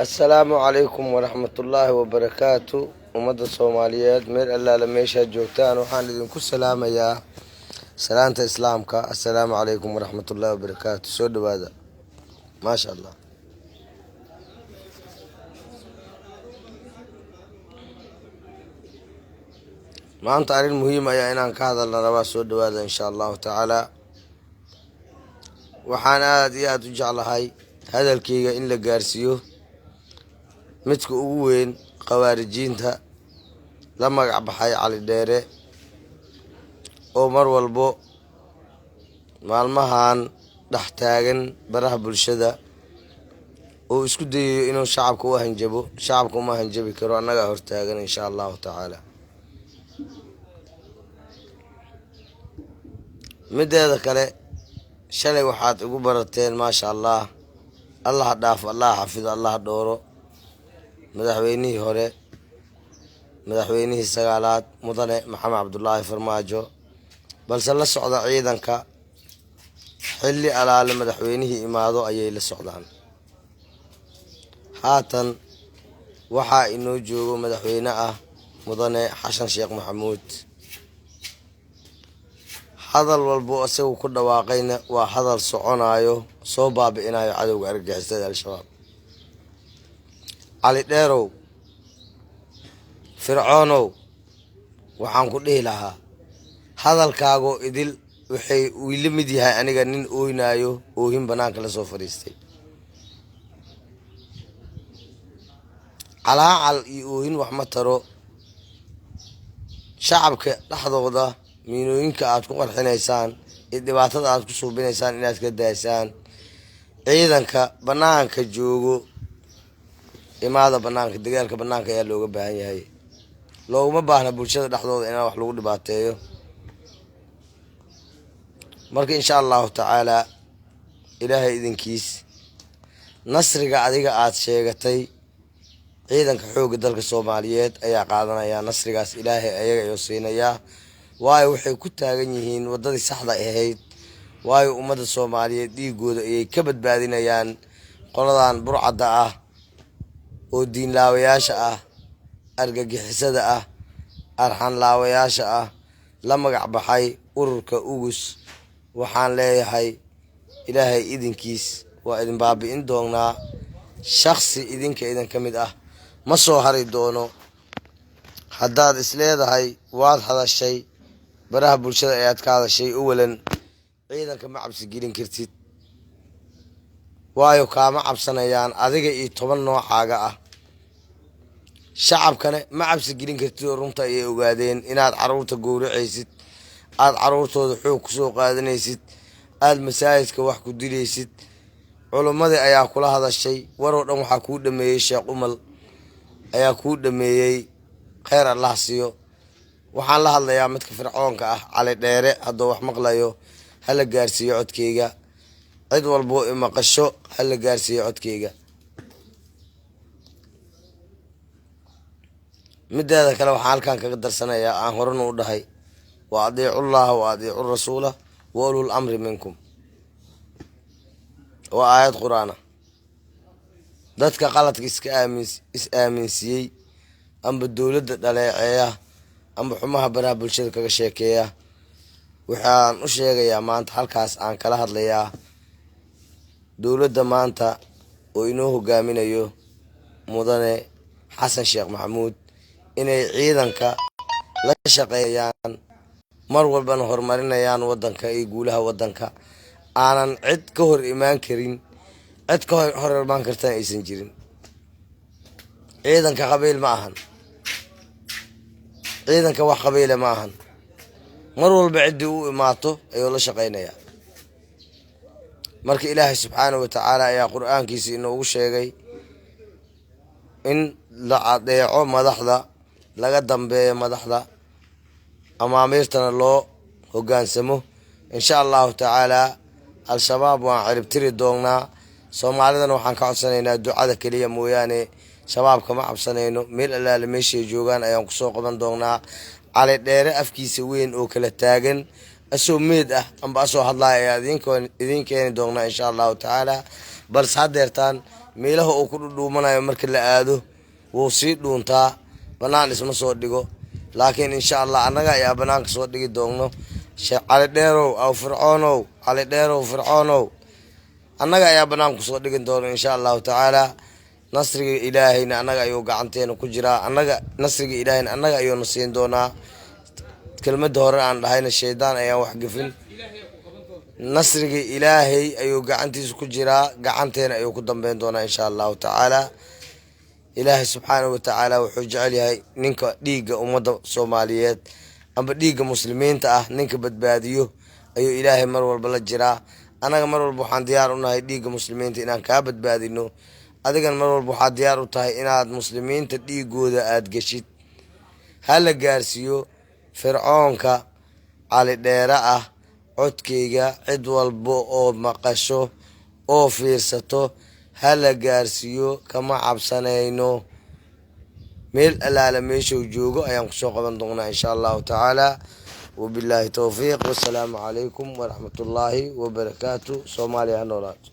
Assalaamu calaykum waraxmatullaahi wabarakaatu. Ummadda Soomaaliyeed meel allaala meeshaad joogtaan, waxaan idinku salaamayaa salaanta Islaamka. Assalaamu calaykum waraxmatullaahi wabarakaatu. Soo dhawaada, maasha Allah. Maanta arrin muhiim ayaa inaan ka hadalna rabaa. Soo dhawaada, insha Allahu tacaala. Waxaan aada iyo aada u jeclahay hadalkayga in la gaarsiiyo midka ugu weyn khawaarijiinta la magac baxay Cali Dheere, oo mar walbo maalmahan dhex taagan baraha bulshada oo isku dayayo inuu shacabka u hanjabo. Shacabka uma hanjabi karo, annagaa hortaagan, insha Allahu tacaala. Mideeda kale, shalay waxaad igu barateen, maasha Allah, Allah dhaafo, Allah xafido, Allah dhooro, madaxweynihii hore, madaxweynihii sagaalaad, mudane Maxamed Cabdulaahi Farmaajo. Balse la socda, ciidanka xilli alaale madaxweynihii imaado ayay la socdaan. Haatan waxaa inoo joogo madaxweyne ah mudane Xasan Sheekh Maxamuud. Hadal walbo isagu ku dhawaaqayna waa hadal soconayo, soo baabi'inayo cadowga argagixisada Al-Shabaab. Cali Dheerow, Fircoonow, waxaan ku dhihi lahaa hadalkaagoo idil waxay uu la mid yahay aniga nin ooynaayo, oohin banaanka la soo fadhiistay. Calaacal iyo oohin wax ma taro. Shacabka dhexdooda miinooyinka aad ku qarxinaysaan iyo dhibaatada aad ku suubinaysaan inaad ka daysaan. Ciidanka banaanka joogo, imaada banaanka. Dagaalka banaanka ayaa looga baahan yahay, looguma baahna bulshada dhexdooda inaan wax lagu dhibaateeyo. Marka, insha Allahu tacaalaa, Ilaahay idinkiis, nasriga adiga aada sheegatay ciidanka xoogga dalka Soomaaliyeed ayaa qaadanaya nasrigaas. Ilaahay ayaga ayuu siinayaa, waayo waxay ku taagan yihiin waddadii saxda ahayd, waayo ummadda Soomaaliyeed dhiigooda ayay ka badbaadinayaan qoladan burcadda ah oo diinlaawayaasha ah, argagixisada ah, arxanlaawayaasha ah, la magac baxay ururka UGUS. Waxaan leeyahay, Ilaahay idinkiis waa idin baabi'in doonaa. Shaksi idinka idin ka mid ah ma soo hari doono. Haddaad is leedahay waad hadashay, baraha bulshada ayaad ka hadashay, awalan ciidanka ma cabsi gelin kartid, waayo kaama cabsanayaan adiga iyo 10 noocaaga ah. Shacabkana ma cabsi gelin kartid, oo runta ayay ogaadeen inaad caruurta gowracaysid, aada caruurtooda xoog kusoo qaadanaysid, aada masaajidka wax ku dilaysid. Culummadii ayaa kula hadashay. Waroo dhan waxaa kuu dhameeyey Sheekh Umal ayaa kuu dhameeyey, kheyr Allah siiyo. Waxaan la hadlayaa midka fircoonka ah, Cali Dheere. Hadduu wax maqlayo, hala gaarsiiyo codkeyga. Cid walboo imaqasho, hala gaarsiiyo codkeyga. Mideeda kale, waxaan halkan kaga darsanayaa, aan horena u dhahay: wa adiicullaha wa adiicu rasuula wa ulul amri minkum. Waa aayad Qur-aana. Dadka qaladka iska aamin is aaminsiiyey, amba dowladda dhaleeceeya, amba xumaha baraha bulshada kaga sheekeeya, waxaan u sheegayaa maanta, halkaas aan kala hadlayaa dowladda maanta oo inoo hogaaminayo mudane Xasan Sheekh Maxamuud, inay ciidanka la shaqeeyaan, mar walbana horumarinayaan waddanka iyo guulaha waddanka. Aanan cid ka hor imaan karin, cid ka hor imaan kartana aysan jirin. Ciidanka qabiil ma ahan, ciidanka wax qabiile ma ahan. Mar walba ciddii u imaato ayuu la shaqaynayaa. Marka Ilaahay subxaanahu wa tacaala ayaa Qur-aankiisa inoogu sheegay in la adeeco madaxda, laga dambeeyo madaxda, amaamiirtana loo hogaansamo. Insha Allahu tacaalaa, Al-Shabaab waan ciribtiri doonnaa. Soomaalidana waxaan ka codsanaynaa ducada keliya mooyaane, Shabaab kama cabsanayno. Meel allaale meeshay joogaan ayaan kusoo qaban doonnaa. Cali Dheere afkiisa weyn oo kala taagan, asoo meed ah amba asoo hadlaaya, ayaa idiin keeni doonnaa, insha Allahu tacaala. Balse haddeertaan Meelaha uu ku dhudhuumanayo marka la aado wuu sii dhuuntaa, bannaan isma soo dhigo. Laakiin insha Allah annaga ayaa bannaanka soo dhigi doonno. Cali Dheerow aw Fircoonow, Cali Dheerow Fircoonow, annaga ayaa bannaanka kusoo dhigi doono insha Allahu tacaala. Nasriga Ilaahayna annaga ayuu gacanteena ku jiraa, annaga nasriga Ilaahayna annaga ayuuna siin doonaa. Kelmadda hore aan dhahayna, shaydaan ayaan wax gefin. Nasriga Ilaahay ayuu gacantiisa ku jiraa, gacanteena ayuu ku dambeyn doonaa insha Allahu tacaala. Ilaahay subxaanahu watacaala wuxuu jecel yahay ninka dhiigga ummadda Soomaaliyeed amba dhiigga muslimiinta ah ninka badbaadiyo ayuu Ilaahay mar walba la jiraa. Annaga mar walba waxaan diyaar u nahay dhiigga muslimiinta inaan kaa badbaadino. Adigana mar walba waxaad diyaar u tahay inaad muslimiinta dhiigooda aada geshid. Ha la gaarsiiyo Fircoonka Cali Dheere ah codkayga, cid walba oo maqasho oo fiirsato ha la gaarsiiyo. Kama cabsanayno, meel allaala meeshuu joogo ayaan kusoo qaban doonaa insha Allahu tacaala. Wabilaahi towfiiq, wasalaamu calaykum waraxmatullaahi wabarakaatu. Soomaaliya ha noolaato.